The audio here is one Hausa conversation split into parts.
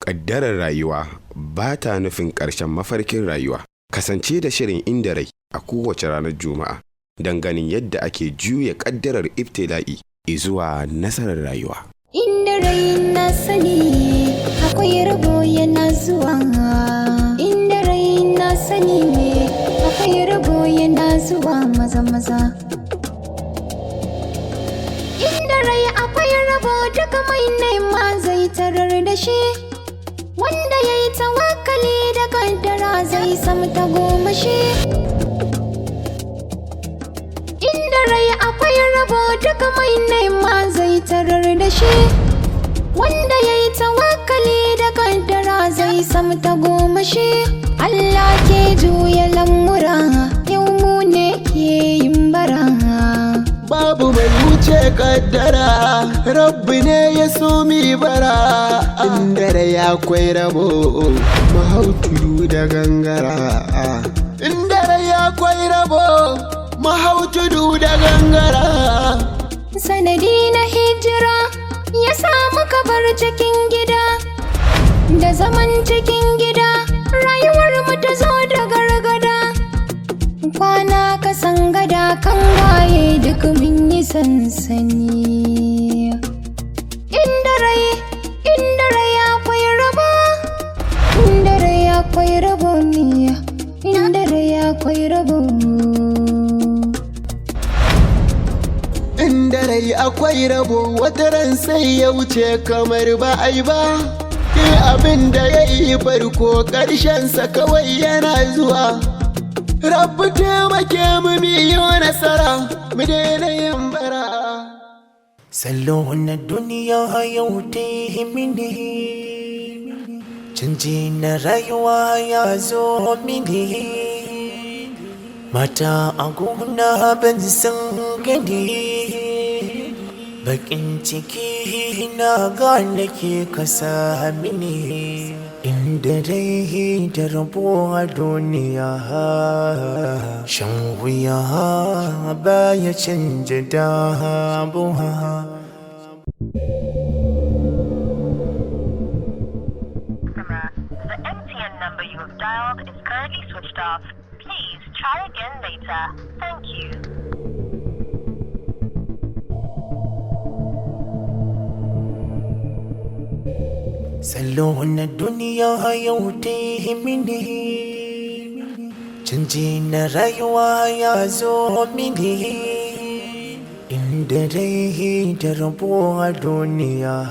Ƙaddarar rayuwa ba ta nufin ƙarshen mafarkin rayuwa. Kasance da shirin Inda Rai a kowace ranar Juma'a don ganin yadda ake juya ƙaddarar ibtila'i zuwa nasarar rayuwa. Inda rai na sani akwai rabo yana zuwa. Inda rai na sani ne akwai rabo yana zuwa maza maza. Inda rai akwai rabo, duka mai nema zai tarar da shi. Wanda ya yi tawakali da kaddara zai samu tagomashi. Inda rai akwai rabo, duka mai nema zai tarar da shi. Wanda ya yi tawakali da kaddara zai samu tagomashi. Allah ke juya lamura, yau mu ne ke yin bara. Babu mai wuce kaddara, Rabbi ne ya so mi bara. Inda rai akwai rabo, mu hau tudu da gangara. Inda rai akwai rabo, mu hau tudu da gangara. Sanadi na hijira ya samu kabar cikin gida. Da zaman cikin gida rayuwar mu ta zo da gargada. Kwana kasan gada kan gaye duk mun yi sansani. Inda rai akwai rabo, inda rai akwai rabo ne, inda rai akwai rabo. Inda rai akwai rabo, wata ran sai ya wuce kamar ba ai ba. Ke abin da ya yi farko, ƙarshensa kawai yana zuwa. Rabbi taimake mu miyo nasara, mu daina yin bara. Salo na duniya yau ta yi mini, canji na rayuwa ya zo mini. Mata a gona ban san gani, bakin ciki na gane ke kasa mini. Inda rai da rabo a duniya, shan wuya baya canja damuwa. Customer. The MTN number you have dialed is currently switched off. Please try again later. Thank you. Salo na duniya yau ta yi mini, canji na rayuwa ya zo mini. Inda rai da rabo a duniya,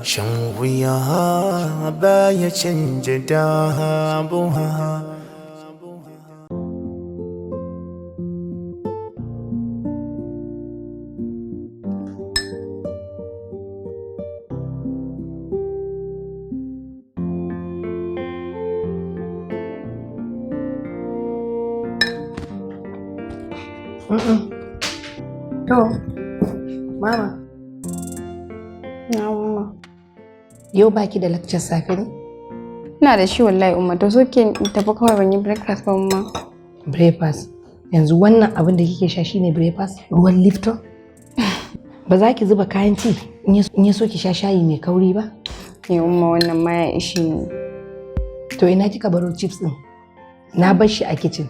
shan wuya baya canja damuwa. To, mama, Na, Umma. Yau baki da lecture safe ne? Ina da shi wallahi, Umma. To so ke in tafi kawai, ban yi breakfast ba, Umma. Breakfast. Yanzu wannan abin da kike sha shine breakfast? Ruwan Lipton? Ba za ki zuba kayan tea in ya so ki sha shayi mai kauri ba? Ni Umma, wannan ma ya ishe ni. To ina kika baro chips din? Na bar shi a kitchen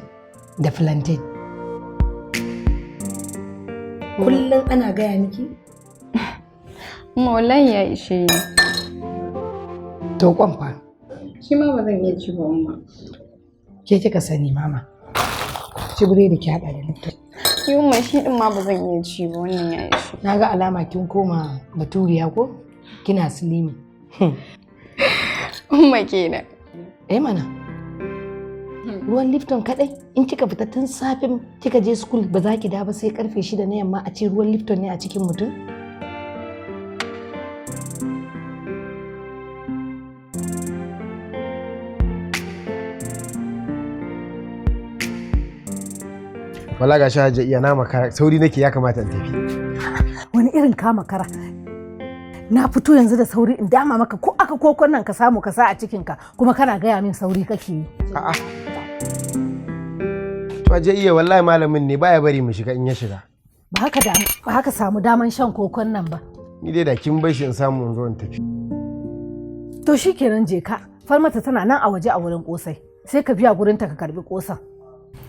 da plantain. Kullum ana gaya miki? Umma, wallahi ya ishe ni. To kwan fa? Shi ma ba zan iya ci ba, Umma. Ke kika sani, mama. Ci biredi ki haɗa da Lipton. Ni Umma, shi din ma ba zan iya ci ba, wannan ya ishe. Na ga alama kin koma baturiya ko? Kina slimming. Umma kenan. Eh mana. Ruwan Lipton kadai, in kika fita tun safe kika je school, ba za ki dawo ba sai karfe 6 na yamma, a ce ruwan Lipton ne a cikin mutum? Wala ga shi Hajja iya na makara, sauri nake, ya kamata in tafi. Wani irin kama kara? Na fito yanzu da sauri in dama maka ko aka kokon nan ka samu ka sa a cikinka, kuma kana gaya min sauri kake yi. A'a. To Hajja iya, wallahi malamin ne baya bari mu shiga in ya shiga. Ba haka samu daman shan kokon nan ba. Ni dai da kin bar shi in samu in zo in tafi. To shikenan, je ka. Falmata tana nan a waje a wurin kosai. Sai ka biya gurinta ka karbi kosan.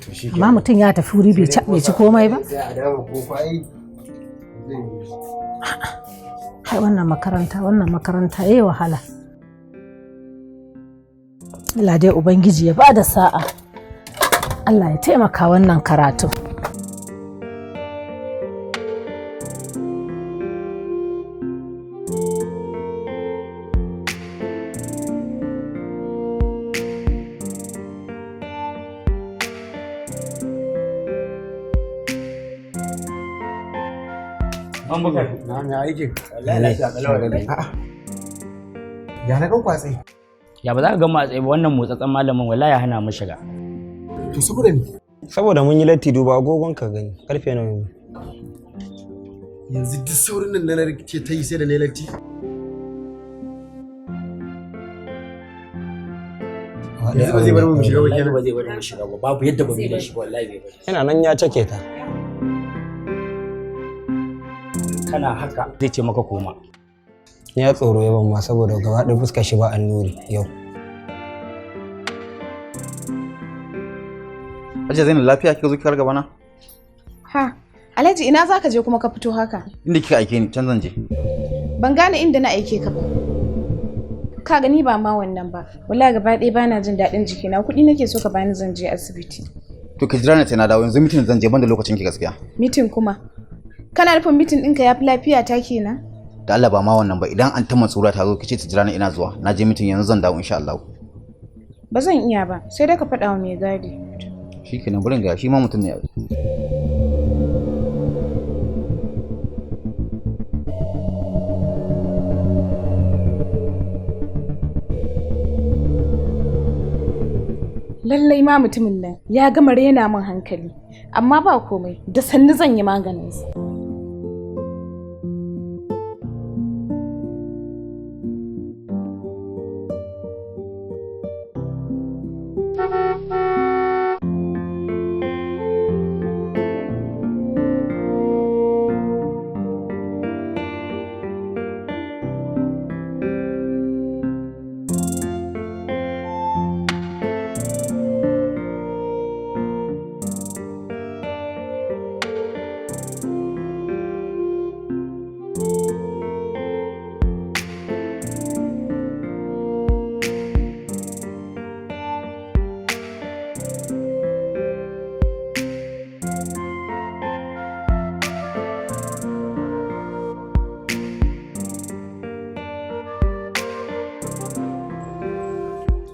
To shi. Amma mutum ya tafi wuri bai ci komai ba. Sai a dama koko ai zai yi. Kai, wannan makaranta, wannan makaranta yayi wahala. Allah dai Ubangiji ya bada sa'a. Allah ya taimaka wannan karatu. An bukar. Na mai aikin. Wallahi lafiya kalau wallahi. A'a. Ya na gan kwatse. Ya ba za ka ga mu a tsaye ba? Wannan motsatsen malamin wallahi ya hana mu shiga. To saboda me? Saboda mun yi latti. Duba agogon ka gani. Karfe nawa yanzu? Yanzu duk saurin nan da na rikice ta yi sai da na yi latti. Yanzu ba zai bar mu mu shiga ba Wallahi kenan. ba zai bari mu shiga ba. Babu yadda ba mu yi da shi ba, wallahi bai bari. Yana nan ya cake ta. Kana haka zai ce maka koma. Ya tsoro ya ban ma saboda gaba ɗaya fuskar shi ba annuri yau. Hajiya Zainab, lafiya kika zo kika gaba na? Ha, Alhaji, ina zaka je kuma ka fito haka? Inda kika aike ni can zan je. Ban gane inda na aike ka ba. Ka gani, ba ma wannan ba. Wallahi gaba ɗaya bana jin daɗin jikina. Kuɗi nake so ka bani, zan je asibiti. To ki jira ni sai na dawo, yanzu meeting zan je, ban da lokacin ki gaskiya. Meeting kuma? Kana nufin meeting ɗinka ya fi lafiya ta kenan? Da Allah, ba ma wannan ba, idan an ta Mansura ta zo kice ta jira ni, ina zuwa. Na je meeting, yanzu zan dawo insha Allah. Ba zan iya ba, sai dai ka faɗa wa mai gadi. Shikenan, burin ga shi ma mutum ne. Lallai ma mutumin nan ya gama rena min hankali. Amma ba komai, da sannu zan yi maganinsa.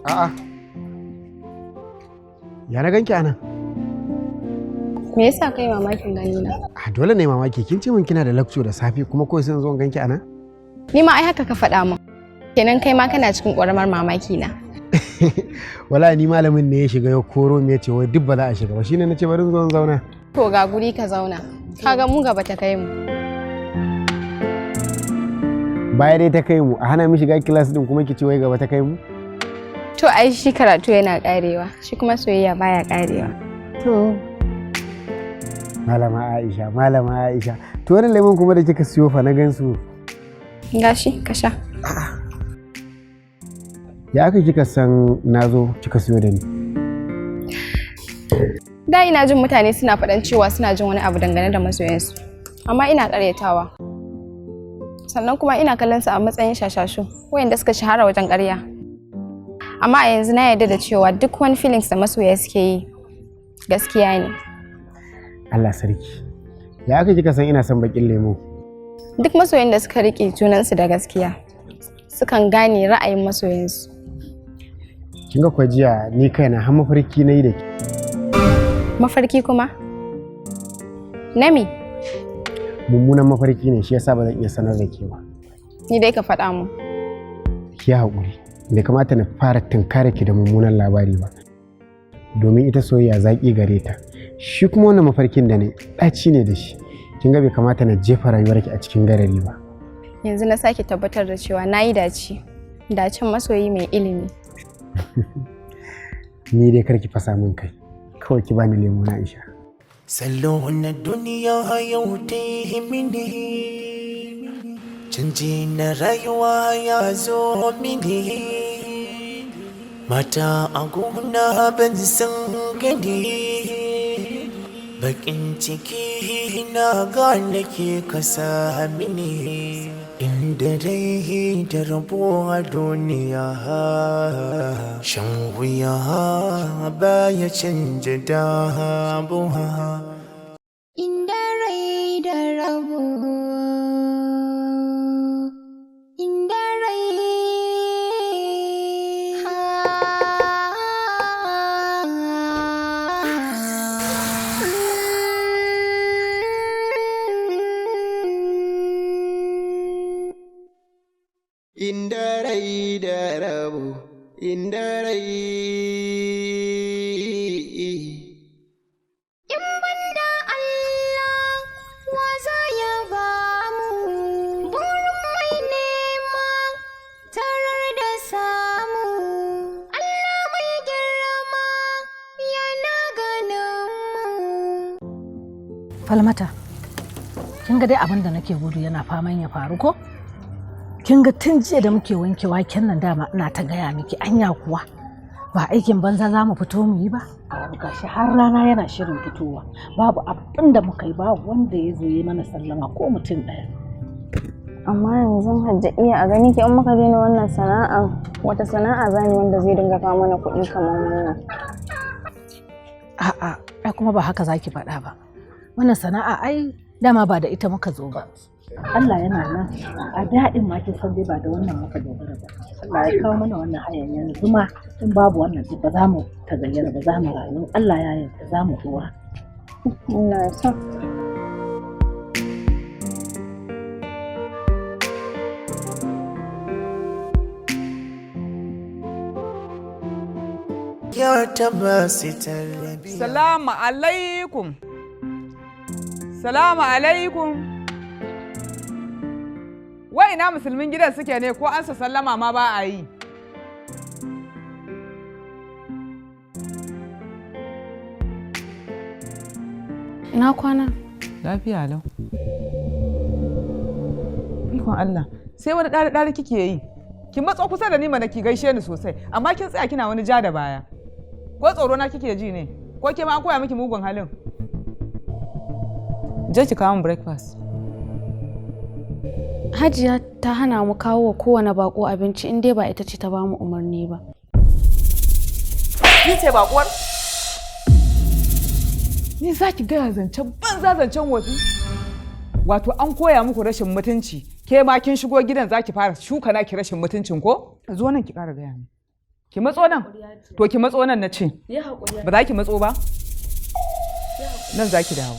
A'a. Ya na ganki anan? Me yasa kai mamakin gani na? A dole ne mamaki, kin ce min kina da lecture da safe kuma kawai sai in zo in ganki anan? Ni ma ai haka ka faɗa min. Kenan kai ma kana cikin ƙoramar mamaki na. Wallahi ni malamin ne ya shiga ya koro mu, ya ce wai duk ba za a shiga ba, shine nace bari in zo in zauna. To ga guri ka zauna. Kaga mu gaba ta kai mu. Baya dai ta kai mu, a hana mu shiga class din kuma ki ce wai gaba ta kai mu. To ai shi karatu yana karewa, shi kuma soyayya baya karewa. To Malama Aisha, Malama Aisha. To wannan lemon kuma da kika siyo fa na gansu. Gashi ka sha. Ya aka kika san nazo kika siyo da ni? Da ina jin mutane suna faɗan cewa suna jin wani abu dangane da masoyansu. Amma ina ƙaryatawa. Sannan kuma ina kallon su a matsayin shashashu, wayanda suka shahara wajen ƙarya. Amma a yanzu na yarda da cewa duk wani feelings da masoya suke yi gaskiya ne. Allah sarki. Ya aka kika san ina son bakin lemo? Duk masoyan da suka riƙe junansu da gaskiya sukan gane ra'ayin masoyansu. Kin ga kwa jiya ni kaina har mafarki nayi da ke. Mafarki kuma? Na me? Mummunan mafarki ne, shi yasa ba zan iya sanar da ke ba. Ni dai ka faɗa mu. Ki haƙuri. Bai kamata na fara tunkara ki da mummunan labari ba. Domin ita soyayya zaƙi gare ta. Shi kuma wannan mafarkin da ne ɗaci ne da shi. Kin ga bai kamata na jefa rayuwarki a cikin garari ba. Yanzu na sake tabbatar da cewa na yi dace. Dacen masoyi mai ilimi. Ni dai kar ki fasa min kai. Kawai ki bani lemo na in sha. Salo na duniya yau ta yi mini. Canji na rayuwa ya zo mini. Mata a gona ban san gani. Bakin ciki na gane ke kasa mini. Inda rai da rabo a duniya, shan wuya baya canja damuwa. Inda rai da rabo, inda rai Inda rai da rabo, inda rai. In banda Allah, wa za ya ba mu burin mai nema tarar da samu. Allah mai girma yana ganin mu. Falmata, kin ga dai abin da nake gudu yana faman ya faru ko? Kin ga tun jiya da muke wanke waken nan, dama ina ta gaya miki, anya kuwa ba aikin banza za mu fito mu yi ba. Gashi har rana yana shirin fitowa, babu abin da muka yi, babu wanda ya zo yi mana sallama ko mutum ɗaya. Amma yanzu Hajja iya a gani ki, in muka daina wannan sana'a, wata sana'a za mu wanda zai dinga kawo mana kuɗi kamar wannan? A'a, ai kuma ba haka zaki faɗa ba. Wannan sana'a ai dama ba da ita muka zo ba. Allah yana nan, a daɗin ma kin san dai ba da wannan muka dogara ba. Allah ya kawo mana wannan hayan, yanzu ma in babu wannan duk ba za mu tagayyara ba, za mu rayu. Allah ya yarda za mu dora. Allah ya sa. Ya taba sitar. Salamu alaikum. Salamu alaikum. Wai ina musulmin gidan suke ne, ko an sa sallama ma ba a yi? Ina kwana? Lafiya lau. Ikon Allah, sai wani ɗari ɗari kike yi. Ki matso kusa da ni mana ki gaishe ni sosai, amma kin tsaya kina wani ja da baya. Ko tsoro na kike ji ne? Ko ke ma an koya miki mugun halin? Je ki kawo min breakfast. Hajiya ta hana mu kawo wa kowane bako abinci in dai ba ita ce ta ba mu umarni ba. Ni ce bakuwar? Ni za ki gaya zancen banza, zancen wofi? Wato an koya muku rashin mutunci, ke ma kin shigo gidan za ki fara shuka naki rashin mutuncin ko? Zo nan ki ƙara gaya min. Ki matso nan? To ki matso nan na ce. Ba za ki matso ba? Nan za ki dawo.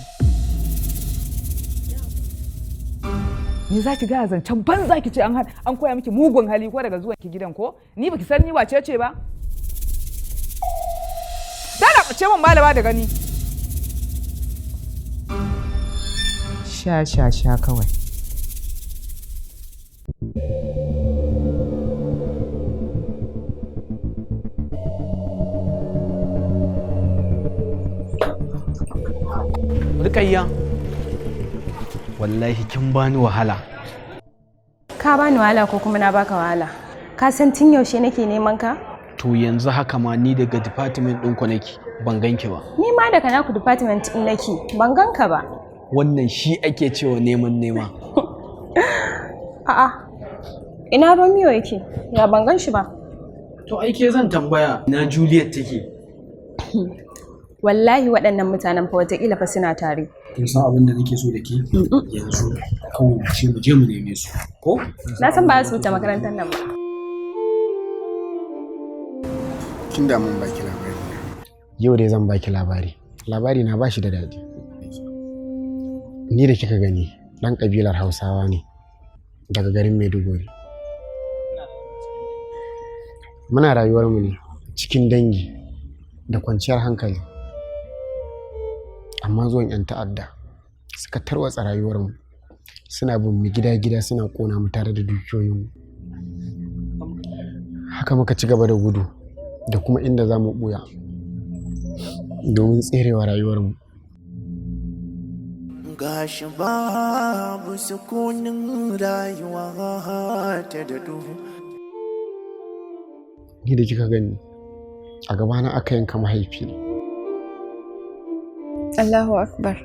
Ni za ki gaya zancen banza, ki ce an koya miki mugun hali ko daga zuwan ki gidan ko? Ni baki san ni wace ce ba? Dala ce min malama da gani. Sha sha sha kawai. Rukayya, wallahi kin bani wahala. Ka bani wahala ko kuma na baka wahala? Ka san tun yaushe nake neman ka? To yanzu haka ma ni daga department ɗinku nake, ban ganki ba. Ni ma daga naku department ɗin nake, ban ganka ba. Wannan shi ake cewa neman nema. A'a. Ina Romeo yake? Ya ban gan shi ba. To ai ke zan tambaya na Juliet take. Wallahi waɗannan mutanen fa wataƙila fa suna tare. Kin san abin da nake so da ke? Yanzu kawai mu ce mu je mu neme su. Ko? Na san ba su wuce makarantar nan ba. Kin da mun baki labari. Yau dai zan baki labari. Labari na bashi da daɗi. Ni da kika gani ɗan ƙabilar Hausawa ne daga garin Maiduguri. Muna rayuwarmu ne cikin dangi da kwanciyar hankali. Amma zuwan 'yan ta'adda suka tarwatsa rayuwarmu, suna bin mu gida-gida suna ƙona mu tare da dukiyoyinmu. Haka muka ci gaba da gudu da kuma inda za mu ɓuya domin tserewa rayuwarmu. Gashi babu sukunin rayuwa ta daɗu. Ni da kika gani a gabana aka yanka mahaifina. Allahu Akbar.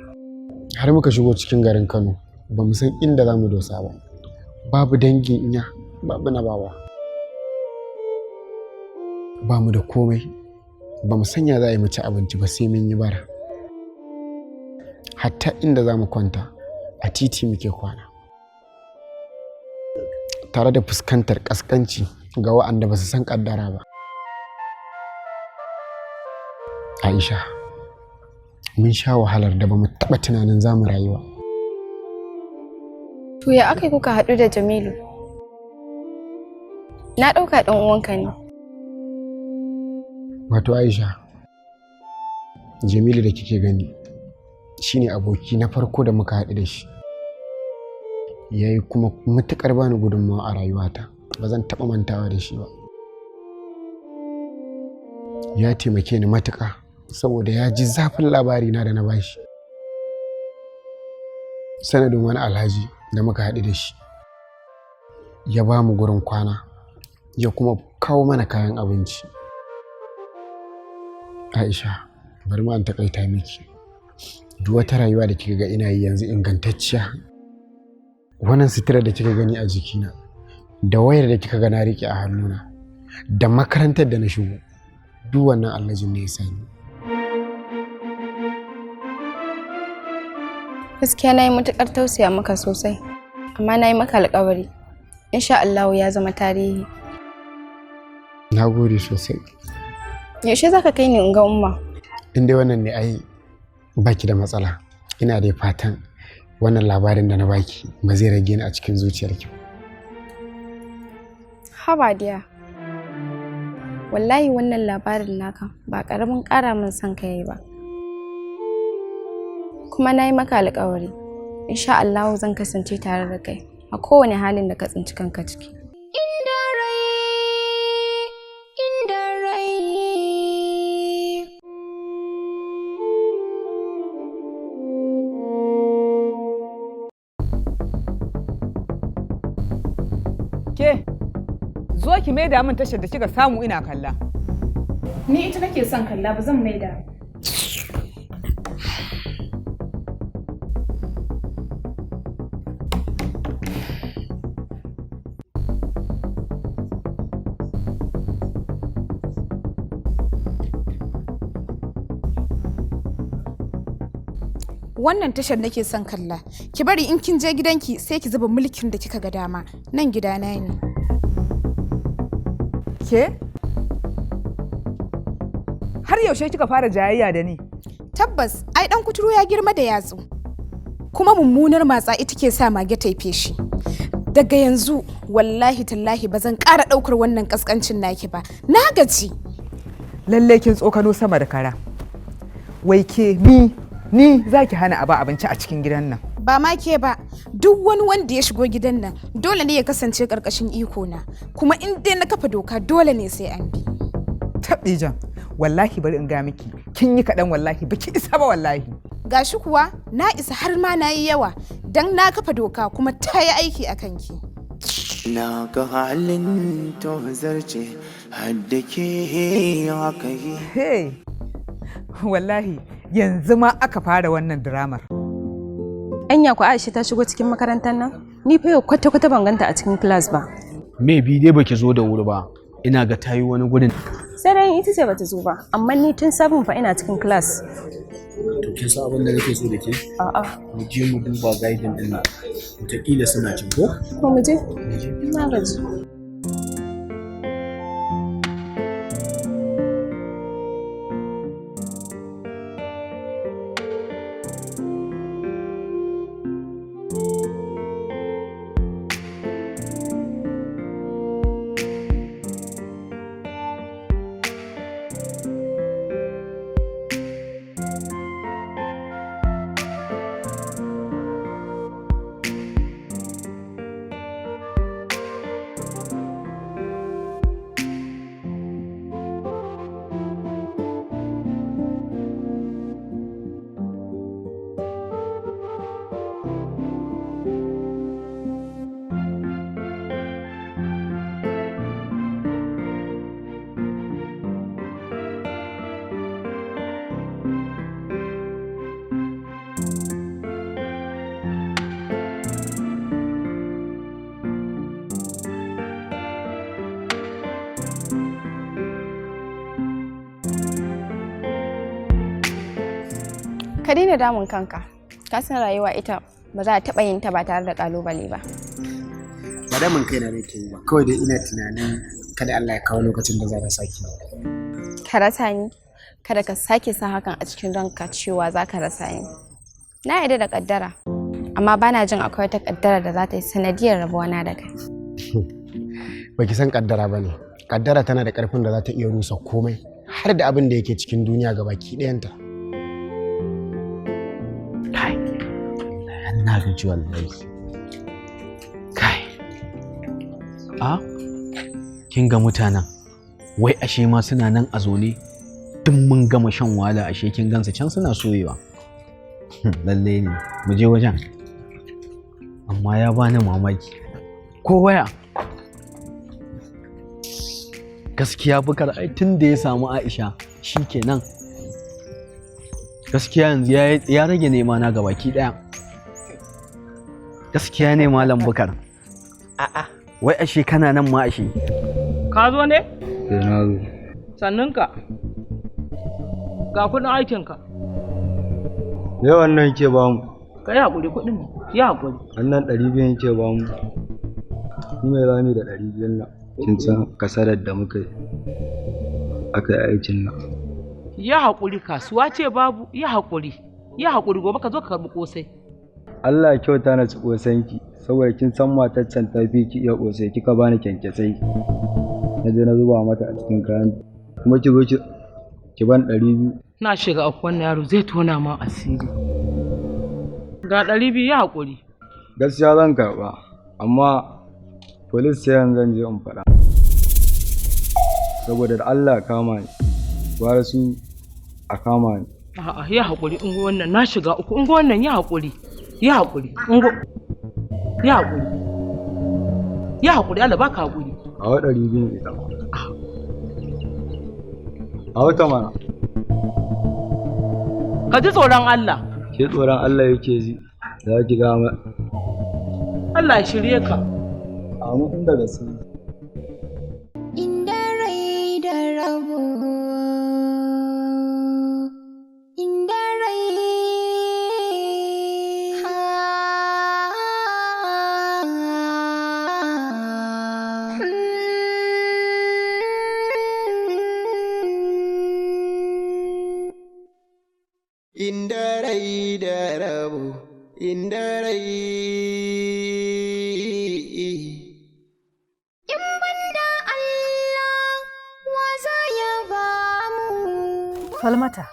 Har muka shigo cikin garin Kano ba mu san inda za mu dosa ba. Babu dangin iya, babu na baba. Ba mu da komai, ba mu sanya za a yi mu ci abinci ba sai mun yi bara. Hatta inda za mu kwanta a titi muke kwana. Tare da fuskantar ƙasƙanci ga wa'anda ba su san ƙaddara ba. Aisha, mun sha wahalar da ba mu taɓa tunanin za mu rayu ba. To ya aka yi kuka haɗu da Jamilu? Na ɗauka ɗan uwanka ne. Wato Aisha, Jamilu da kike gani shine aboki na farko da muka haɗu da shi. Ya yi kuma matuƙar bani gudunmawa a rayuwata, ba zan taɓa mantawa da shi ba. Ya taimake ni matuƙa saboda ya ji zafin labarina da na bashi. Sanadin wani alhaji da muka haɗu da shi, ya ba mu gurin kwana, ya kuma kawo mana kayan abinci. Aisha, bari ma in taƙaita miki. Duk wata rayuwa da kika ga ina yi yanzu ingantacciya, wannan suturar da kika gani a jikina, da wayar da kika ga na riƙe a hannuna, da makarantar da na shigo, duk wannan alhajin ne ya sani. Gaskiya na yi matuƙar tausaya maka sosai, amma na yi maka alƙawari. Insha Allahu ya zama tarihi. Na gode sosai. Yaushe za ka kai ni in ga Umma? In dai wannan ne ai baki da matsala. Ina dai fatan wannan labarin da na baki ba zai rage ni a cikin zuciyarki ba. Haba diya. Wallahi wannan labarin naka ba ƙaramin ƙara min son ka yayi ba. Kuma na yi maka alƙawari. Insha Allahu zan kasance tare da kai a kowane halin da ka tsinci kanka ciki. Inda rai, inda rai. Ke, zo ki maida min tashar da kika samu ina kalla. Ni ita nake son kalla, ba zan maida. Wannan tashar nake son kalla. Ki bari in kin je gidanki sai ki zuba mulkin da kika ga dama. Nan gidana ne. Ke? Har yaushe kika fara jayayya da ni? Tabbas, ai dan kuturu ya girma da yatsu. Kuma mummunar matsa ita ke sa mage ta yi feshi. Daga yanzu wallahi tallahi ba zan ƙara ɗaukar wannan ƙasƙancin naki ba. Na gaji. Lalle kin tsokano sama da kara. Wai ke ni za ki hana a ba abinci a cikin gidan nan. Ba ma ke ba, duk wani wanda ya shigo gidan nan dole ne ya kasance ƙarƙashin iko na. Kuma in dai na kafa doka dole ne sai an bi. Taɓijan, wallahi bari in ga miki, kin yi kaɗan wallahi, baki isa ba wallahi. Gashi kuwa na isa har ma na yi yawa, don na kafa doka kuma ta yi aiki a kanki. Na ga halin tozarce hadda ke aka yi. Hey, wallahi yanzu ma aka fara wannan diramar. Anya ku Aisha ta shigo cikin makarantar nan? Ni fa yau kwata-kwata ban ganta a cikin class ba. Maybe dai baki zo da wuri ba. Ina ga tayi wani gurin. Sai dai ita ce bata zo ba, amma ni tun sabon fa ina cikin class. To kin san abin da nake so da ke? A'a. Mu je mu duba guiding din nan. Wataƙila suna cin ko? Ko mu je? Na gaji. Ka daina damun kanka. Ka san rayuwa ita ba za a taɓa yin ta ba tare da ƙalubale ba. Ba damun kaina nake yi ba, kawai dai ina tunanin kada Allah ya kawo lokacin da za na saki. Ka rasa ni, kada ka sake sa hakan a cikin ranka cewa za ka rasa ni. Na yarda da kaddara, amma bana jin akwai wata kaddara da za ta yi sanadiyar rabuwana da kai. Baki san kaddara ba ne. Kaddara tana da karfin da za ta iya rusa komai, har da abin da yake cikin duniya gabaki ɗayanta. Na gaji wallahi. Kai. A? Kin ga mutanen. Wai ashe ma suna nan a zaune. Duk mun gama shan wahala, ashe kin gansu can suna soyewa. Lalle ne, mu je wajen. Amma ya bani mamaki. Ko waya? Gaskiya Bukar, ai tun da ya samu Aisha shikenan. Gaskiya yanzu ya rage nema na gabaki daya. Gaskiya ne, Malam Bukar. A'a. Wai ashe kana nan ma ashe. Ka zo ne? Eh, na zo. Sannunka. Ga kuɗin aikinka. Me wannan ke ba mu? Ka yi haƙuri, kuɗin ne. Yi haƙuri. Wannan 200 ke ba mu. Ni mai rami da 200 nan. Kin san kasadar da muka yi. Aka yi aikin nan. Yi haƙuri, kasuwa ce babu. Yi haƙuri. Yi haƙuri, gobe ka zo ka karɓi ƙosai. Allah ya kyauta na ci ƙosanki, saboda kin san matar can ta fi ki iya ƙosai, kika bani kyankyasai. Na je na zuba mata a cikin kayan, kuma ki zo ki ban 200. Na shiga uku, wannan yaro zai tona ma asiri. Ga 200, yi haƙuri. Gaskiya zan karɓa, amma police sai yanzu zan je in faɗa. Saboda da Allah kama ni, gwara su a kama ni. A'a, yi haƙuri, ungo wannan, na shiga uku, ungo wannan, yi haƙuri. Yi haƙuri, ungo. Yi haƙuri. Yi haƙuri, Allah baka haƙuri. A wa 200 ita ma. A wata mana. Ka ji tsoron Allah. Ke tsoron Allah yake ji. Za ki ga ma. Allah ya shirye ka. Amin, inda gaske. Inda rai da rabo, inda rai ha. Inda rai da rabo, inda rai. In banda Allah, wa za ya ba mu? Falmata.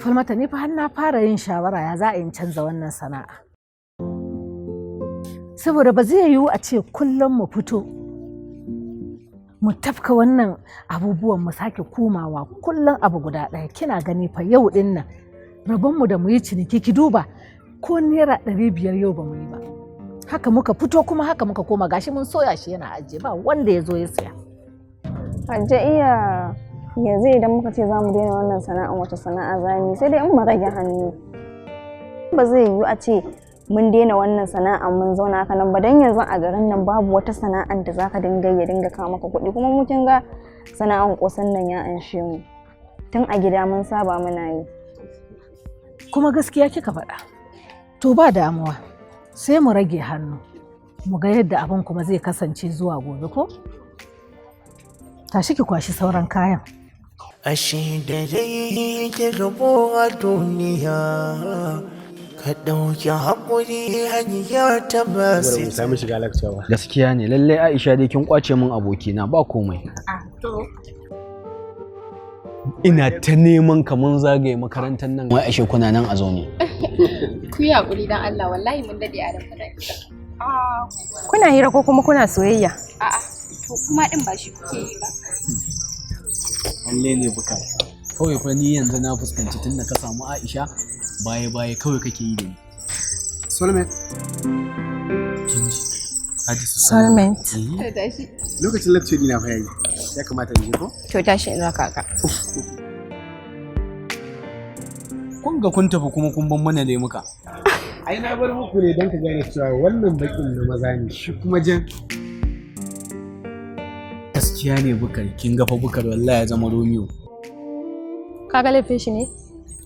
Falmata, ni fa har na fara yin shawara ya za a yi canza wannan sana'a. Saboda ba zai yiwu a ce kullum mu fito mu tafka wannan abubuwan, mu sake komawa kullum abu guda ɗaya. Kina gani fa, yau ɗin nan rabonmu da mu yi ciniki, ki duba, ko naira 500 yau ba mu yi ba. Haka muka fito kuma haka muka koma, gashi mun soya shi yana ajiye, ba wanda ya zo ya saya. Hajja iya, yanzu idan muka ce za mu daina wannan sana'a, wata sana'a za mu yi? Sai dai in mu rage hannu. Ba zai yiwu a ce mun daina wannan sana'a mun zauna haka nan ba, dan yanzu a garin nan babu wata sana'ar da zaka dinga ya dinga kawo maka kuɗi. Kuma mu kin ga sana'an kosan nan ya anshe mu tun a gida, mun saba muna yi. Kuma gaskiya kika faɗa. To, ba damuwa, sai mu rage hannu, mu ga yadda abin kuma zai kasance zuwa gobe. Ko tashi ki kwashi sauran kayan. Ashe da rai da rabo a duniya, ka ɗauki haƙuri hanya ta masu Saboda mu samu shiga lakca ba. Gaskiya ne, lallai Aisha dai kin kwace min abokina, ba komai. Ina ta neman ka, mun zagaye makarantar nan. Wai ashe kuna nan a zaune. Ku yi haƙuri dan Allah, wallahi mun dade a nan muna hira. Kuna hira ko kuma kuna soyayya? A'a, to kuma din ba shi kuke yi ba. Lalle ne Bukar. Kawai fa ni yanzu na fuskanci tun da ka samu Aisha, baya baya kawai kake yi da ni. Solomon. Kin ji? Ka ji su? Soulmate. To tashi. Lokacin lecture dina fa yayi. Ya kamata in je ko? To tashi in raka ka. Kun ga kun tafi kuma kun ban mana lemuka. Ai na bar muku ne don ka gane cewa wannan bakin na maza ne, shi kuma jan. Gaskiya ne Bukar, kin ga fa Bukar wallahi ya zama Romeo. Ka ga laifin shi ne?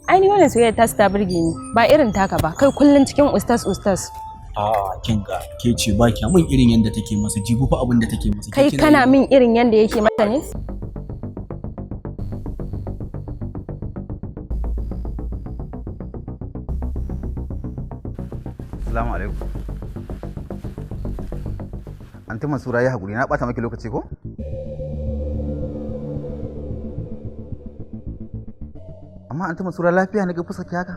Ai ni wannan soyayya ta su ta burge ni, ba irin taka ba. Kai kullun cikin ustaz ustaz. A kin ga, ke ce ba kya min irin yanda take masa, jibo fa abin da take masa. Ke Kai kina kana yi. min irin yanda yake mata ne? Assalamu alaikum. Anti Mansura, ya hakuri na bata maki lokaci ko? Amma Anti Mansura, lafiya na ga fuskar ki haka?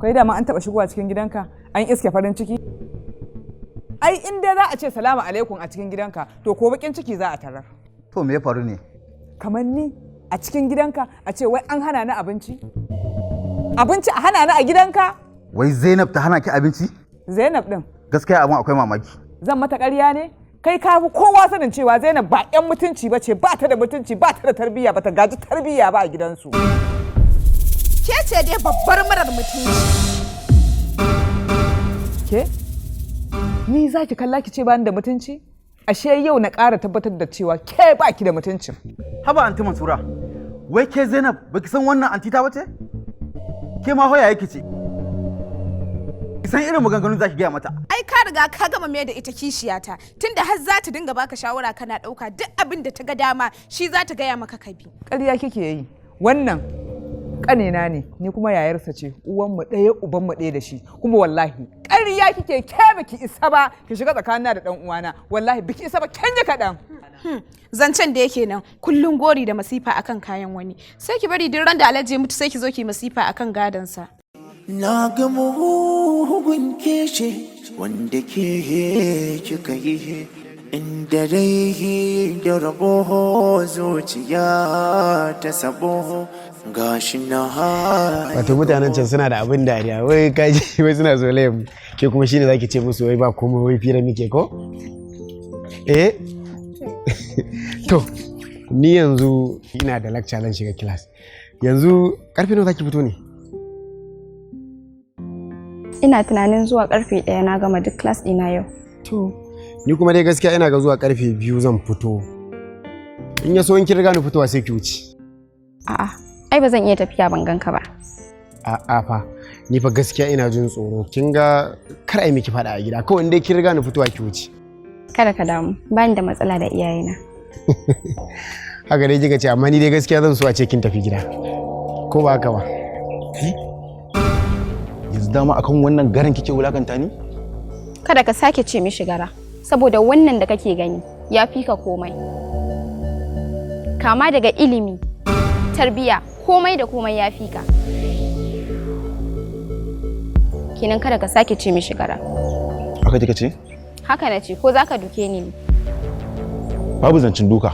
Kai dama an taɓa shigowa cikin gidanka an iske farin ciki? Ai in dai za a ce salamu alaikum a cikin gidanka, to ko bakin ciki za a tarar. To me ya faru ne? Kamar ni a cikin gidanka a ce wai an hana ni abinci? Abinci a hana ni a gidanka? Wai Zainab ta hana ki abinci? Zainab din. Gaskiya abun akwai mamaki. Zan mata ƙarya ne? Kai ka fi kowa sanin cewa Zainab ba 'yan mutunci ba ce, ba ta da mutunci, ba ta da tarbiyya, ba ta gaji tarbiyya ba a gidansu. Ke ce dai babbar marar mutunci. Ke? Ni za ki kalla ki ce ba ni da mutunci? Ashe yau na ƙara tabbatar da cewa ke ba ki da mutuncin. Haba Anti Mansura, wai ke Zainab baki san wannan anti ta bace? Ke ma hoya yake ce? Ki san irin maganganun zaki gaya mata. Ai ka riga ka gama mai da ita kishiyata, tunda har za ta dinga baka shawara kana ɗauka duk abin da ta ga dama shi za ta gaya maka ka bi. Ƙarya kike yi. Wannan ƙanina ne, ni kuma yayarsa ce, uwanmu ɗaya ubanmu ɗaya da shi, kuma wallahi ƙarya kike, ke baki isa ba ki shiga tsakanina da ɗan uwana, wallahi biki isa ba, kin ji kaɗan. Zancen da yake nan kullum gori da masifa akan kayan wani. Sai ki bari duk ran da Alhaji ya mutu sai ki zo ki masifa akan gadonsa. Na ga mugun keshe wanda ke kika yi, inda rai da rabo zuciya ta sabo gashi na. Wato mutanen can suna da abin dariya, wai kaji wai suna zolayen mu, ke kuma shine zaki ce musu wai ba komai, wai fira muke ko? Eh, to ni yanzu ina da lecture, zan shiga class yanzu. Karfe nawa zaki fito ne? Ina tunanin zuwa karfe 1 na gama duk class ɗina yau. To ni kuma dai gaskiya ina ga zuwa karfe 2 zan fito. In ya so in kin riga ni fitowa sai ki wuce. A'a, ai ba zan iya tafiya ban ganka ba. A'a fa, ni fa gaskiya ina jin tsoro, kin ga kar ai miki fada a gida. Kawai in dai kin riga ni fitowa ki wuce. Kada ka damu, bani da matsala da iyayena. Haka dai kika ce, amma ni dai gaskiya zan so a ce kin tafi gida, ko ba haka ba? Yanzu dama akan wannan garin kike wulakanta ni? Kada ka sake ce mishi gara, saboda wannan da kake gani ya fi ka komai. Kama daga ilimi, tarbiya, komai da komai ya fi ka. Kenan kada ka sake ce mishi gara. Haka kika ce? Haka na ce, ko za ka duke ni ne? Babu zancen duka.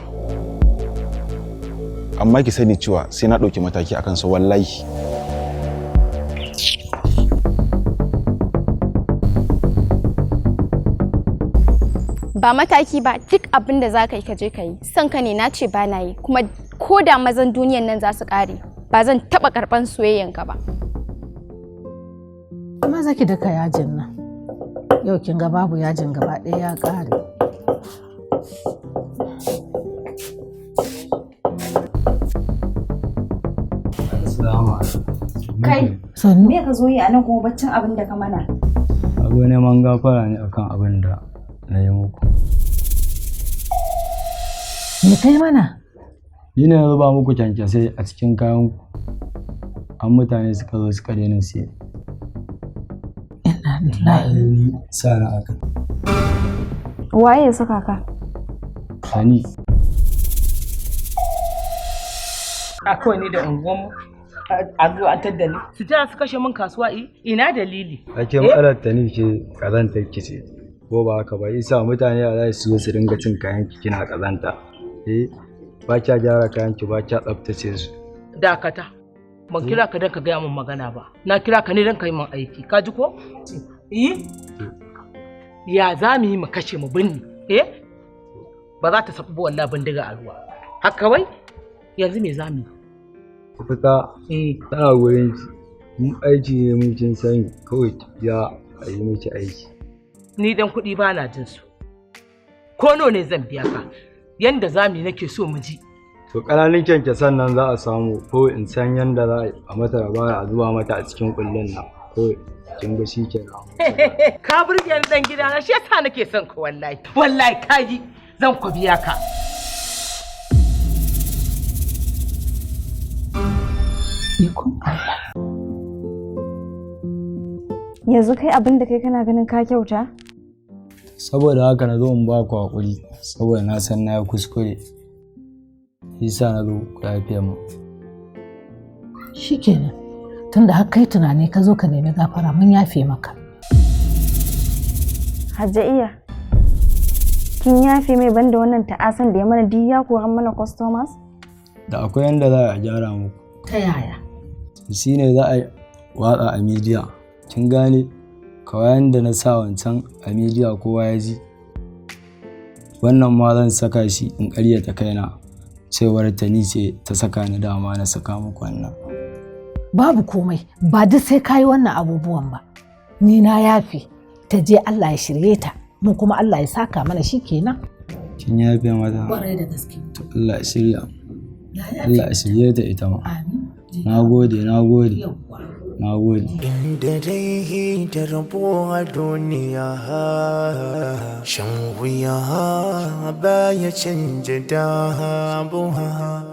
Amma ki sani cewa sai na ɗauki mataki akan sa wallahi. Ba mataki ba, duk abin da za ka yi ka je ka yi. Son ka ne na ce ba na yi, kuma ko da mazan duniyan nan za su ƙare, ba zan taɓa karɓan soyayyanka ba. Amma za ki daka yajin nan. Yau kin ga babu yajin, gaba ɗaya ya ƙare. Assalamu alaikum. Kai, Sannu. me ka zo yi a nan kuma baccin abin da ka mana? Abu neman gafara ne akan abin da na yi muku. Me kai mana? Ni ne na zuba muku kyankyasai a cikin kayan ku. An mutane suka zo suka daina siye. Inna lillahi. Ni sa na aka. Waye ya saka ka? Sani. A kawai ni da unguwanmu a zo an tadda ni su jira su kashe min kasuwa, ina dalili? Ake matsalar ta ni ke kazantar ki ce. Ko ba haka ba, isa mutane a za su zo su dinga cin kayan ki kina kazanta. Eh, ba kya gyara kayan ki, ba kya tsaftace su. Dakata, ban kira ka don ka gaya min magana ba, na kira ka ne don ka yi min aiki, ka ji ko? Eh, ya za mu yi mu kashe mu binne? Eh, ba za ta sabu ba wallahi, bindiga a ruwa haka kawai. Yanzu me za mu yi? Fita tana gurin ki. Mun aiki ne mun kin sani, kawai ki biya a yi miki aiki. Ni dan kuɗi ba na jin su, ko nawa ne zan biya ka. Yanda za mu yi nake so mu ji. To ƙananan kyankyasan nan za a samu ko in san yanda za a mata dabara a zuba mata a cikin kullun nan. Ko kin ga shi kenan. Ka burge ni dan gidana, shi yasa nake son ka wallahi. Wallahi kaji zan ku biya ka. Ikon Allah. Yanzu kai abin da kai kana ganin ka kyauta? Saboda haka na zo in ba ku haƙuri saboda na san na yi kuskure. Shi sa na zo ku yafe mu. Shikenan. Tunda har kai tunani ka zo ka nemi gafara, mun yafe maka. Hajja iya. Kin yafe mai banda wannan ta'asan da ya mana duk ya koran mana customers? Da akwai yanda za a gyara muku. Ta yaya? Shi ne za a watsa a media. Kin gane? Kawai yanda na sa wancan a media kowa ya ji. Wannan ma zan saka shi in ƙaryata kaina. Cewar ta ni ce ta saka ni, dama na saka muku wannan. Babu komai, ba duk sai kayi wannan abubuwan ba. Ni na yafe, ta je Allah ya shirye ta, mu kuma Allah ya saka mana, shikenan. Kin yafe mata? Kwarai da gaske. To Allah ya shirya. Na yafe. Allah ya shirye ta ita ma. Amin. Na gode, na gode. Na gode. Inda rai da rabo a duniya, shan wuya baya canja damuwa.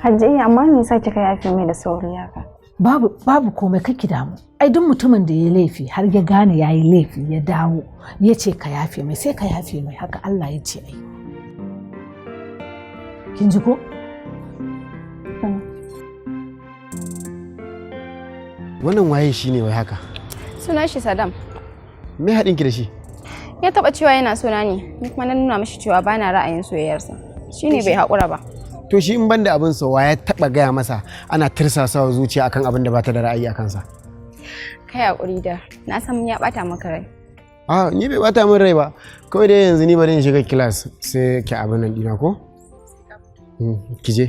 Hajja iya, amma me yasa kika yafe mai da sauri haka? Babu komai, kake damu. Ai duk mutumin da ya laifi har ya gane ya yi laifi, ya dawo ya ce ka yafe mai, sai ka yafe mai. Haka Allah ya ce ai. Kin ji ko? Wannan waye shi ne wai haka? Sunan shi Saddam. Me haɗin ki da shi? Ya taba cewa yana sona ne, ni kuma na nuna mishi cewa bana ra'ayin soyayyarsa. Shine bai haƙura ba. To shi in banda abin sa, wa ya taɓa gaya masa ana tirsasawa zuciya akan abin da ba ta da ra'ayi a kansa? Kai haƙuri da, na san ya bata maka rai. A, ni bai bata min rai ba. Kawai dai yanzu ni bari in shiga class, sai ki abin nan dina ko? Ki je.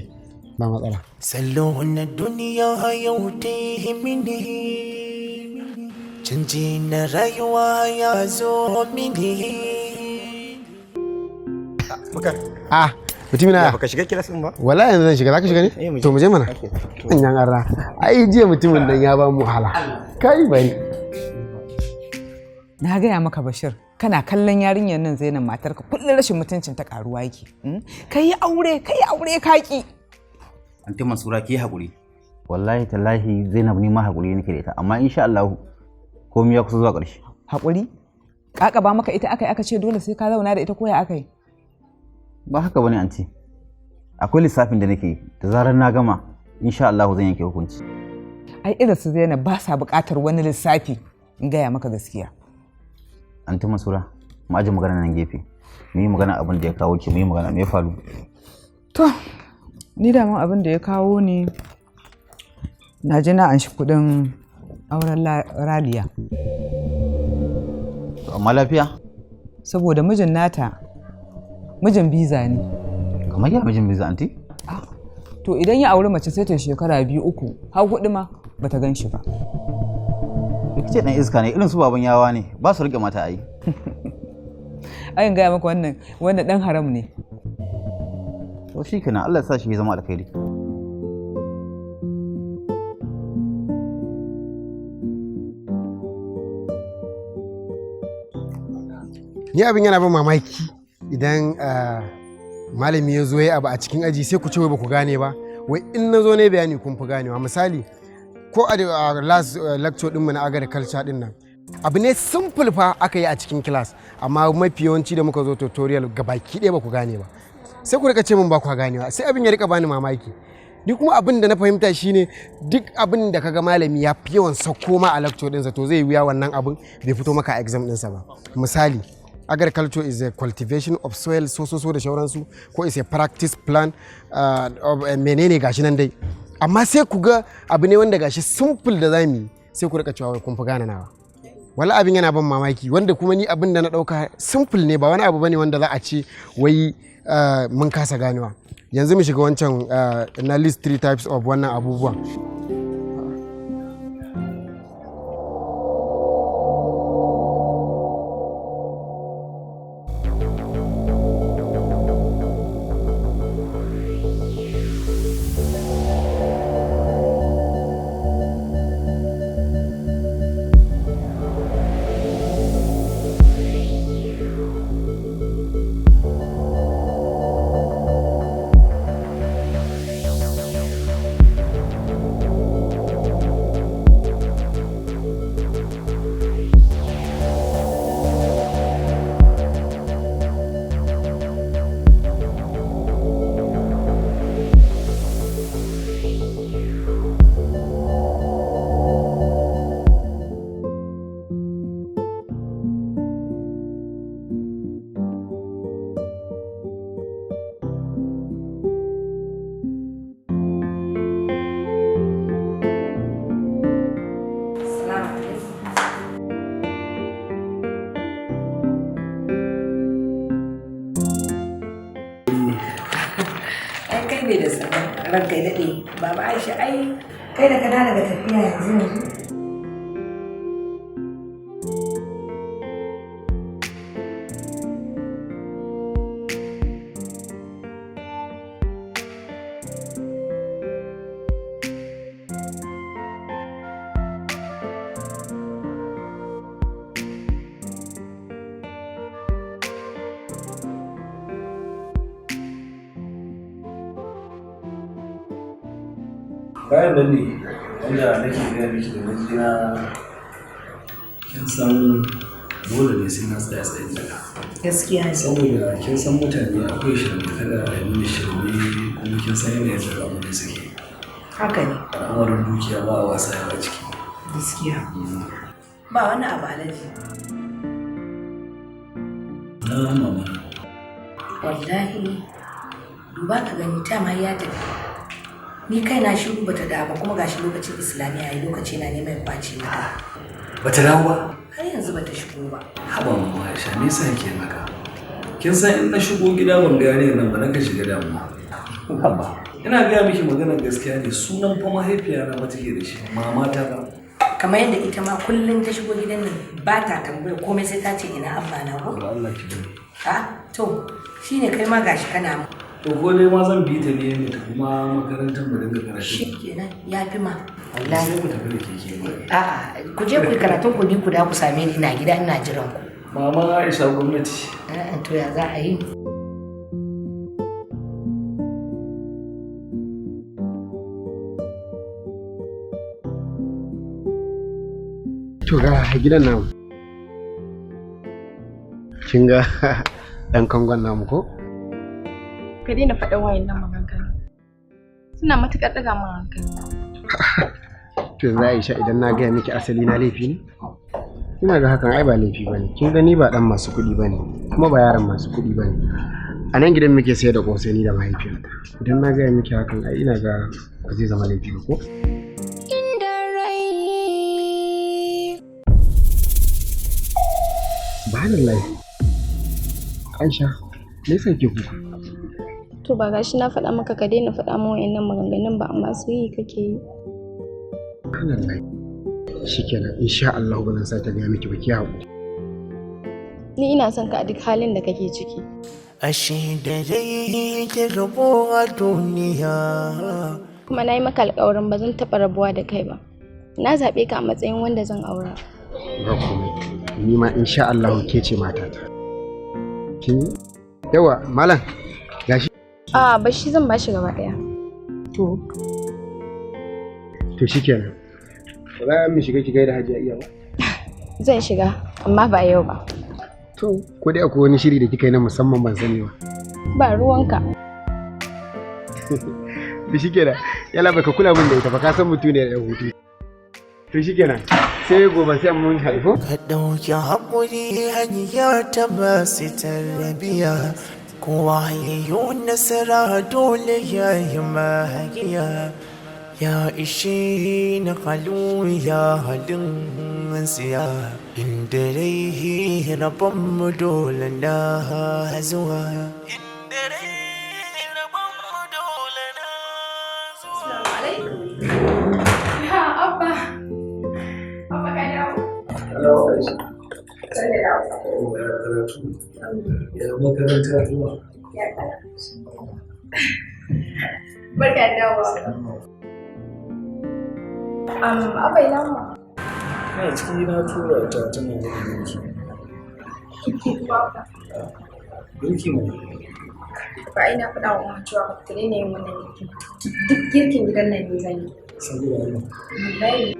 Ba matsala. Salo na duniya yau ta yi mini, canji na rayuwa ya zo mini. Bukar. Ah, mutumina. Ya baka shiga class din ba? Wallahi yanzu zan shiga, zaka shiga ne? To mu je mana. Manyan arna. Ai jiya mutumin nan ya ba mu wahala. Kai bari. Na gaya maka Bashir, kana kallon yarinyar nan Zainab matarka, kullum rashin mutuncin ta karuwa yake. Kai yi aure, kai yi aure kaki. Anti Mansura, ki haƙuri. Wallahi tallahi Zainab, ni ma haƙuri nake da ita, amma insha Allah komai ya kusa zuwa ƙarshe. Haƙuri? Kaka ba maka ita akai aka ce dole sai ka zauna da ita, koya akai? Ba haka bane anti. Akwai lissafin da nake yi, da zarar na gama insha Allah zan yanke hukunci. Ai irin su Zainab ba sa buƙatar wani lissafi, in gaya maka gaskiya. Anti Mansura, mu aje magana nan gefe. Mu yi magana abin da ya kawo ki, mu yi magana me ya faru. To, ni da man abin da ya kawo ni, na ji na anshi kuɗin auren Raliya. To amma lafiya? Saboda mijin nata mijin biza ne. Kamar ya mijin biza, anti? To idan ya auri mace sai ta shekara 2, 3 har 4 ma bata gan shi ba. Rikice dan iska ne, irin su baban yawa ne, ba su rike mata ai. Ai in gaya maka, wannan dan haram ne. To shikenan, Allah ya sa shi ya zama alkhairi. Ni abin yana ban mamaki idan malami ya zo ya abu a cikin aji, sai ku ce wai ba ku gane ba. Wai in na zo ne bayani kun fi ganewa. Misali ko a last lecture ɗinmu na agriculture ɗin nan, abu ne simple fa aka yi a cikin class, amma mafi yawanci da muka zo tutorial gabaki ɗaya ba ku gane ba. Sai ku rika ce min ba ku ganewa, sai abin ya rika bani mamaki. Ni kuma abin da na fahimta shine duk abin da kaga malami ya fi yawan sauko ma a lecture ɗinsa, to zai wuya wannan abin bai fito maka a exam ɗinsa ba. Misali, agriculture is a cultivation of soil, so so so da shauransu, ko is a practice plan of menene, gashi nan dai. Amma sai ku ga abu ne wanda gashi simple da zamu yi, sai ku rika cewa wai kun fi gane nawa. Wala abin yana ban mamaki, wanda kuma ni abin da na dauka simple ne, ba wani abu bane wanda za a ce wai mun kasa ganewa. Yanzu mu shiga wancan na list three types of wannan abubuwan. ne da sannan ranka ya daɗe. Baba Aisha, ai kai da ka dawo daga tafiya yanzu yanzu. Kayan nan ne wanda nake gaya miki da naje na, kin san dole ne sai na tsaya tsayin daka. Gaskiya ne. Saboda kin san mutane akwai shirme, kada a yi mini shirme, kuma kin san yanayin da al'amuran suke. Haka ne. Al'amarin dukiya ba a wasa yawa ciki. Gaskiya. Ba wani abu, Alhaji. Na mama. Wallahi duba ka gani, ta ma ya tafi. Ni kai na shiru bata dawo ba, kuma gashi lokacin Islamiyya yayi, lokaci na neman kwace mata. Bata dawo ba? Har yanzu bata shigo ba. Haba mama Aisha, me yasa kike yin haka? Kin san in na shigo gida ban ga yarinyar nan ba, nakan shiga damuwa. Haba. Ina gaya miki maganar gaskiya ne, sunan fa mahaifiya na ba take da shi, mama ta ba. Kamar yadda ita ma kullum ta shigo gidan nan ba ta tambaya komai sai ta ce ina abba na ko? Allah ki bari. Ha? To shine kai ma gashi kana mu. To ko dai ma zan bi ta ne mu tafi ma makarantar mu dinga karatu. Shikenan, ya fi ma. Wallahi sai mu tafi da keke ma. A'a, ku je ku yi karatun ku, ni ku da ku same ni ina gida ina jiran ku. Mama Aisha, gwamnati. A'a, to ya za a yi? To ga gidan namu. Kin ga ɗan kangon namu ko? Ka daina faɗin wayannan maganganu. Suna matuƙar ɗaga min hankali. To yanzu Aisha, idan na gaya miki asali na, laifi ne? Ina ga hakan ai ba laifi bane. Kin gani, ba dan masu kuɗi bane, kuma ba yaran masu kuɗi bane. A nan gidan muke sayar da ƙosai ni da mahaifiyata. Idan na gaya miki hakan, ai ina ga ba zai zama laifi ba ko? Inda rai. Subhanallah. Aisha, me yasa kike kuka? To ba gashi na faɗa maka ka daina faɗa min wayannan maganganun ba, amma sai yi kake yi. Subhanallah. Shikenan, insha Allah ba zan sake gaya miki ba, ki haƙuri. Ni ina son ka a duk halin da kake ciki. Ashe da rai da rabo a duniya. Kuma na yi maka alƙawarin ba zan taɓa rabuwa da kai ba. Na zaɓe ka a matsayin wanda zan aura. Ba komai. Ni ma insha Allah ke ce matata. Kin yi? Yawa, malam. Gashi. A ba shi, zan bashi gaba ɗaya. To shikenan. Ba za mu shiga ki gaida Hajiya Iya ba? Zan shiga, amma ba yau ba. To, ko dai akwai wani shiri da kika yi na musamman ban sani ba. Ba ruwanka. To shikenan. Yalla baka kula min da ita ba, ka san mutum ne da hutu. To shikenan. Sai gobe sai mun haifo. Ka ɗauki haƙuri hanya ta masu tarbiya. Kowa ya yi nasara dole ya yi magiya. Ya ishe na halu ya halin siya. Inda rai rabon mu dole na zuwa. Ya Abba. Abba, ka dawo. Aisha. Ya karatu. Ya makaranta zuwa. Barka da dawowa. Abba, ina mu. Ina ciki, na tura ta tana gama girki. Kuma Abba. Girki mu. Ba ai na faɗa wa Umma cewa ba ta daina yin wannan girkin. Duk girkin gidan nan ne zan yi. Saboda Allah. Wallahi.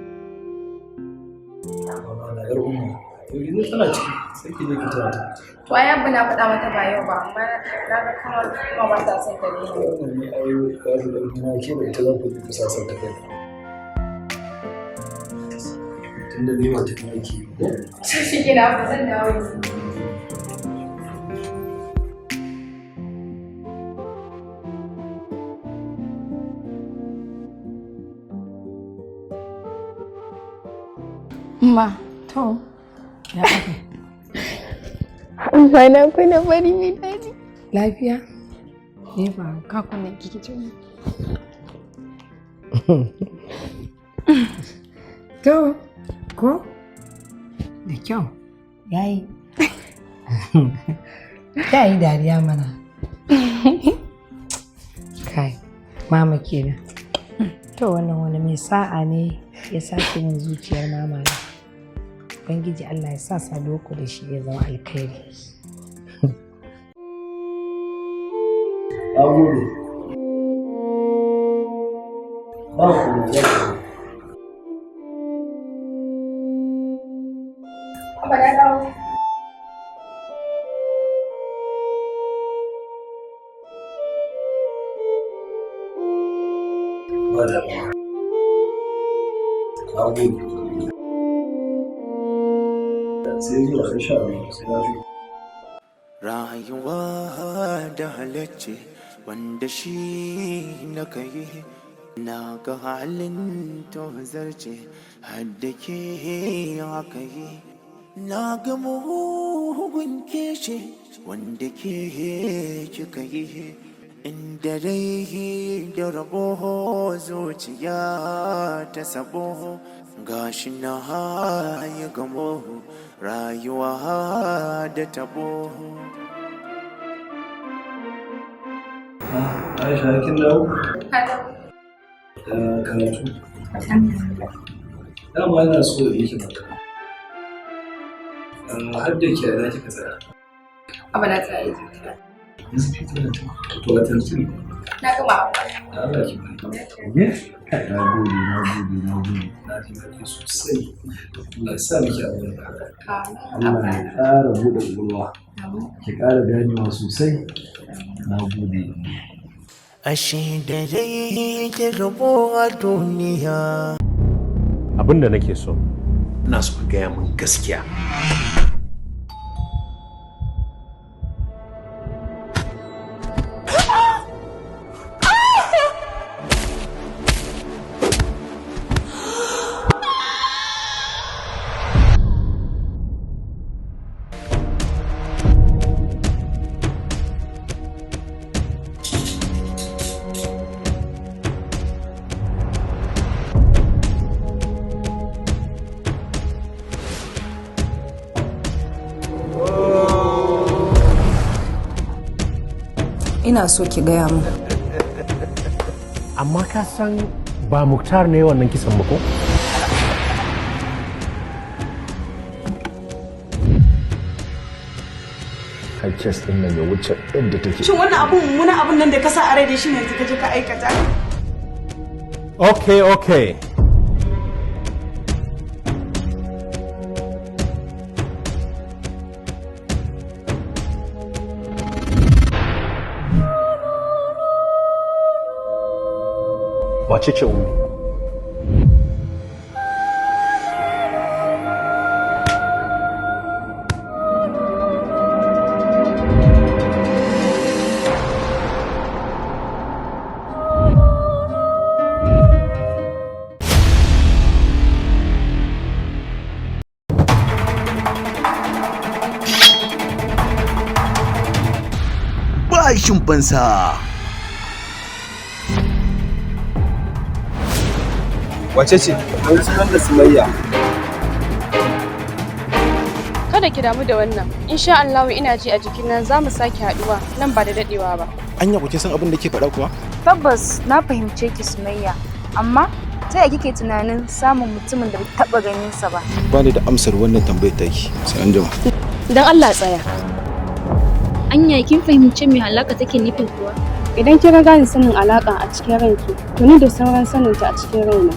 Mama na yar umma. To yanzu tana ciki, sai ki je ki taya ta. To ai Abba na faɗa mata ba yau ba, amma na ga kamar kuma ba ta son ta daina. Wannan ne ai za su ɗauki na ke da ita, za ku je ku sasanta kai. Tunda ni ba ta aiki ko? Shi ke na, Abba, zan dawo yanzu. Ma. To, ya aka? Amma na kuna bari mai daɗi. Lafiya? Me faru? Ka kunne kike ce. To, ko? Da kyau. Yayi. Yayi dariya mana. Kai, mama kenan. To wannan wani mai sa'a ne ya sace min zuciyar mama na. Ubangiji Allah ya sa saduwarku da shi ya zama alkhairi. Na gode. Ba ku da. Abba na dawo. Ba damuwa. Na gode. Sai zuwa insha Allah sai na shigo. Rayuwa da halacce wanda shi na kai na ga halin tozarce hadda ke aka yi na ga mugun kishi wanda ke kika yi inda rai da rabo zuciya ta sabo gashi na yi gamo rayuwa da tabo. Aisha, kin dawo? Da karatu. Dama ina so da yake maka. Har da ke na kika tsaya. Abba na tsaya. To a tantu. Na gama. Da Allah ki bari. Na gode, na gode, na gode. Na ji daɗi sosai. Allah ya sa miki albarka. Allah ya ƙara buɗe ƙwaƙwalwa. Ki ƙara ganewa sosai. Na gode. Ashe da rai da rabo a duniya. Abin da nake so, ina so ka gaya min gaskiya. Ina so ki gaya min. Amma ka san ba Muktar ne wannan kisan ba ko? Har kes ɗin nan ya wuce yadda take. Shin wannan abun mummunan abun nan da ka sa a rai da shi ne yanzu ka je ka aikata? Okay. Wace ce Ummi? Bashin fansa. Wace ce? Wani sunan da Sumayya. Kada ki damu da wannan. Insha Allah ina ji a jikina za mu sake haduwa nan ba da dadewa ba. Anya ku san abin da ke faɗa kuwa? Tabbas na fahimce ki Sumayya, amma ta yaya kike tunanin samun mutumin da bai taɓa ganin sa ba? Ba ni da amsar wannan tambayar taki. Sai an jima. Dan Allah tsaya. Anya kin fahimci me halaka take nufin kuwa? Idan kin riga ni sanin alaka a cikin ranki, to ni da sauran saninta a cikin raina.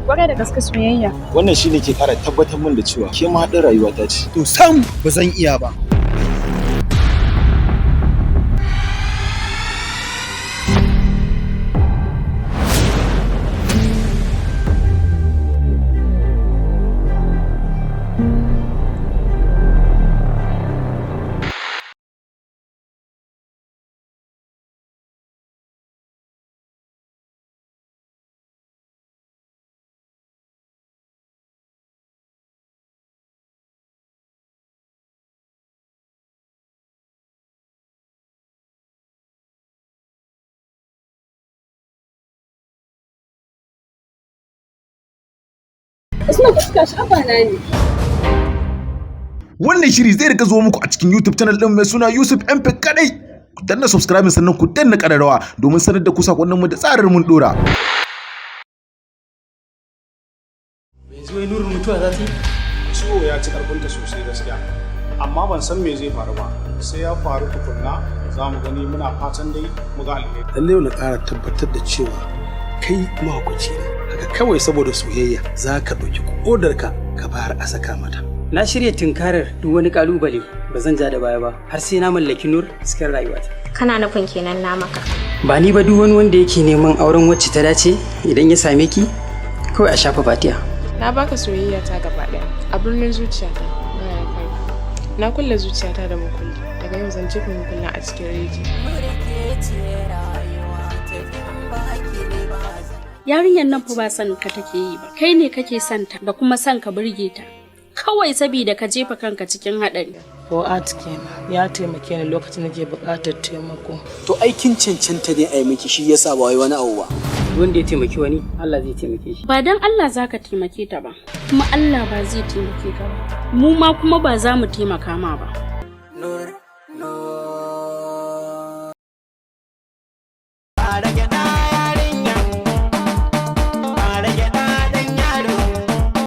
Kwarai da gaske soyayya. Wannan shine ke ƙara tabbatar min da cewa ke ma haɗin rayuwata ce. To sam ba zan iya ba. Suna fuska shi abana ne. Wannan shiri zai rika zuwa muku a cikin YouTube channel din mai suna Yusuf MP kadai. Ku danna subscribe sannan ku danna kararrawa domin sanar da ku sakonnin mu da tsarar mun dora. Yanzu wai Nurin mutuwa za ta yi? Ciwo ya ci karfinta sosai gaskiya, amma ban san me zai faru ba, sai ya faru tukunna za mu gani. Muna fatan dai mu ga alheri. Lallai yau na ƙara tabbatar da cewa kai mahaukaci ne. Haka kawai saboda soyayya za ka ɗauki kodarka ka bayar a saka mata. Na shirya tunkarar duk wani kalubale, ba zan ja da baya ba har sai na mallaki Nur cikin rayuwata. Kana nufin kenan na maka. Ba ni ba, duk wani wanda yake neman auren wacce ta dace, idan ya same ki kawai a shafa fatiya. Na baka soyayya ta gaba ɗaya a birnin zuciyata baya kai. Na kulle zuciyata da makulli, daga yau zan jefa makullin a cikin rijiya. Yarinyar nan fa ba son ka take yi ba, kai ne kake son ta da kuma son ka burge ta. Kawai saboda ka jefa kanka cikin haɗari. Fu'ad kenan ya taimake ni lokacin da ke buƙatar taimako. To aikin cancanta ne a yi miki, shi yasa ba wai wani abu ba. Wanda ya taimaki wani, Allah zai taimake shi. Ba dan Allah za ka taimake ta ba, kuma Allah ba zai taimake ka ba. Mu ma kuma ba za mu taimaka ma ba.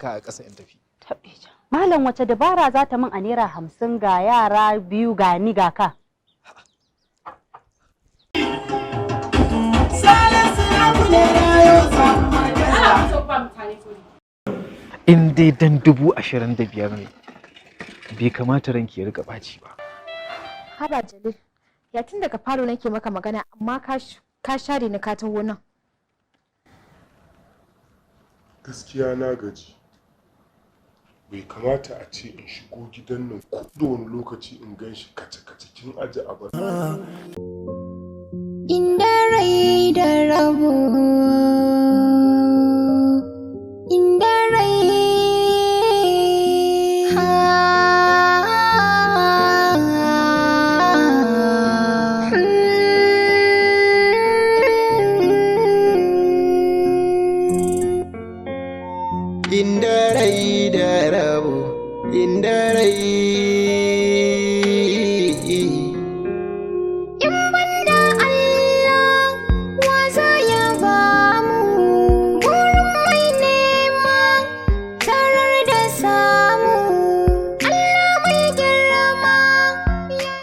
Ka a ƙasa in tafi. Malam, wace dabara za ta min a ₦50, ga yara biyu, ga ni ga ka. In dai dan 25,000 ne, bai kamata ranki ya rika ɓaci ba. Haba Jalil, ya tun daga falo nake maka magana amma ka share ni ka taho nan. Gaskiya na gaji. Bai kamata a ce in shigo gidan nan ko da wani lokaci in gan shi kace-kace, kin aje abar. Inda rai da rabo, inda rai ha. Inda rai da rabo, inda rai.